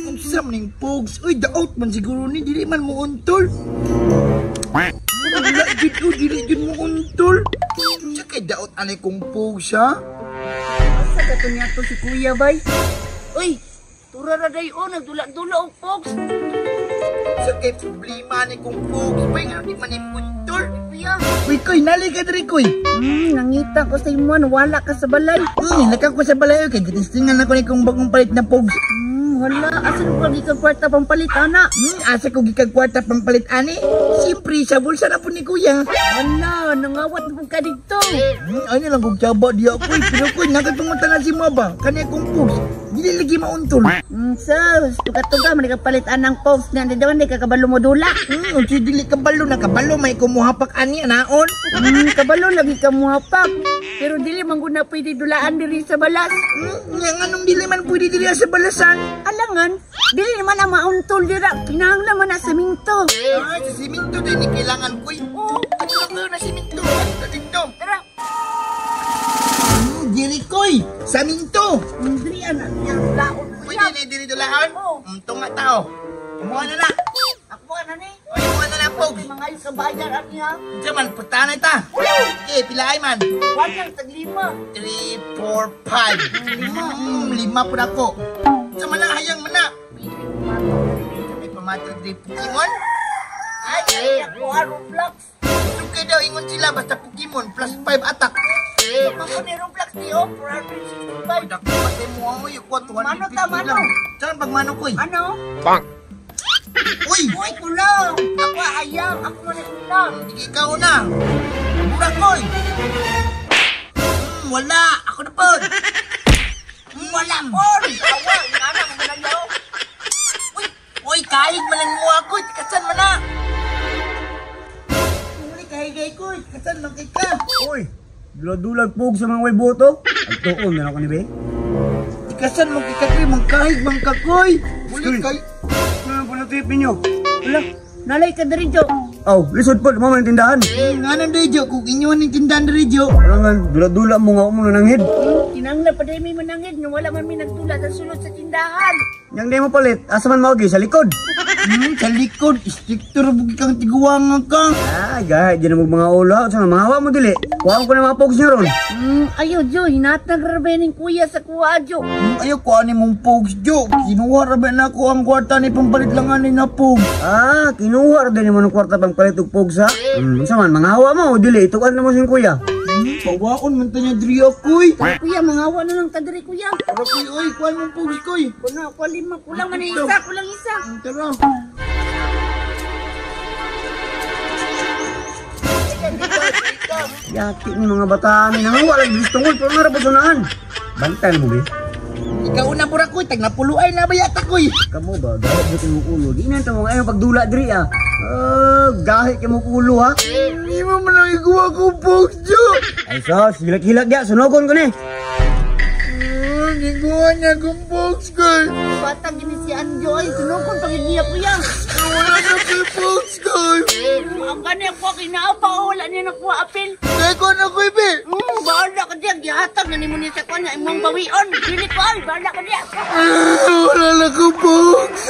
Unsa man ning pogs? Uy, daot man siguro ni dili man mo untol. Wala jud o, dili jud mo untol. Unsa kay daot ani kong pogs ha? Asa ka to niya to si Kuya bay? Uy, tura ra day o nagdula-dula og pogs. Unsa kay problema ni kong pogs bay nga di man ni untol? Kuya. Uy, koy, nali ka diri koy. Nangita ko sa imo wala ka sa balay. Nilakaw ko sa balay kay gitistingan ako ni kong bagong palit na pogs. Wala, asa ko gikan kwarta pampalit ana? Asa ko gikan kwarta pampalit ani? Siyempre sa bulsa na po ni Kuya. Wala, nangawat na po ka dito. Ano lang kong tsaba diya koy, pero koy nakatungo na si mo ba? Kani akong pogs, dili lagi mauntol. Sir, tuga-tuga man kapalit anang pogs na di daw di ka kabalo mo dula. Unsa dili kabalo nakabalo may kumuhapak ani anaon. Kabalo lagi ka muhapak. Pero dili man gud na pwede dulaan diri sa balas. Nga nganong dili man pwede diri sa balasan? Alangan, dili naman ang mauntol dira. Kinahanglan man na siminto. Ah, sa siminto din ni kailangan koy. Oo. Ano kayo na siminto? Ano dito? Tara. Diri koy, saminto. Diri ana niya laon. Pwede na diri dulahan? Oo. Tunga tao. Kumuha na na. Ako na ni. Oy, kumuha na na pogs. Mga ayos sa bayar ani ha. Unsa man puta na ta. Okay, pila ay man? One lang tag lima. 3, 4, 5. Lima. Lima po na ko. Unsa man na hayang man na. May pamatag diri Pokemon. Ay, ay, ako Roblox. Sugay daw ingon sila basta Pokemon plus 5 attack. Mamo ni Roblox di oh, 465. Dako pa sa mo oy, ko 250 Mano ta, mano? lang. Saan pagmano koy? Ano? Uy, Uy, kulang. Ako ayang, ako man kulang. Hindi ikaw na. Mura koy. Wala, ako na pod. Wala por. Awa, ingana mo na yaw. Uy, uy, kahig man ang muha koy, kasan man na. Uli kahigay koy, kasan man kay ka. Uy, dulag-dulag pug sa mga way boto. Ang tuon na ako ni be. Kasan man kay kakoy, mangkahig man kakoy. Uli Uy. kay. Ano po na trip ninyo? Wala, nalay ka diri jo. Aw, lisod po, mo man tindahan. Nga nang radio, kung inyo ning tindahan radio. Alangan, dula-dula mo nga mo nananghid. Kinangla pa dahil may manangid nga wala man may nagtula sa sulod sa tindahan. Yang di mo palit, asa man maogi sa likod. Sa likod, strictor bugi kang tiguangan ka. Ah, gahay, dyan mo mga ulo. Sa mga hawa mo dili. Kuhaan ko na mga pogs niyo ron. Ayo jo, hinatag ra ning kuya sa kuha jo. Ayaw ko ani mong pogs, Jo. Kinuha ra ba na ako ang kwarta ni pampalit lang ani na pogs. Ah, kinuha ra din mo ng kwarta pang palit og pogs ha. Unsa man mga hawa mo dili itukan na mo sing kuya. Pawaon man ta niya diri akoy. Kuya, mangawa na lang ta diri kuya. Tara koy, oy, kuan mong pogs koy. Kuno ako lima, kulang man isa, kulang isa. Tara. Yaki ni mga bataan ni nang wala gustong pero nga ra pasunahan. Bantay mo be. Ikaw na pura koy, tag napuluay na ba yata koy. Kamo ba gahit jud imong ulo. Di na ta mo ayo pagdula diri ah. Gahit kay mong ulo ha. Hindi mo man ang iguwa ko pogs, Jo. Ay sos, hilak-hilak ya sunogon ko ni. Giguha niya kong pogs koy. Bata gini si Anjo ay sunogon pag niya kuya. Wala na koy pogs koy. Ang gani ako kinaapa wala niya nakuha apil. Kaya ko na koy be. Bahala ka diya, gihatag na nimo niya sa kuha niya imong bawion. Dili ko ay, bahala ka diya. Wala na ko pogs.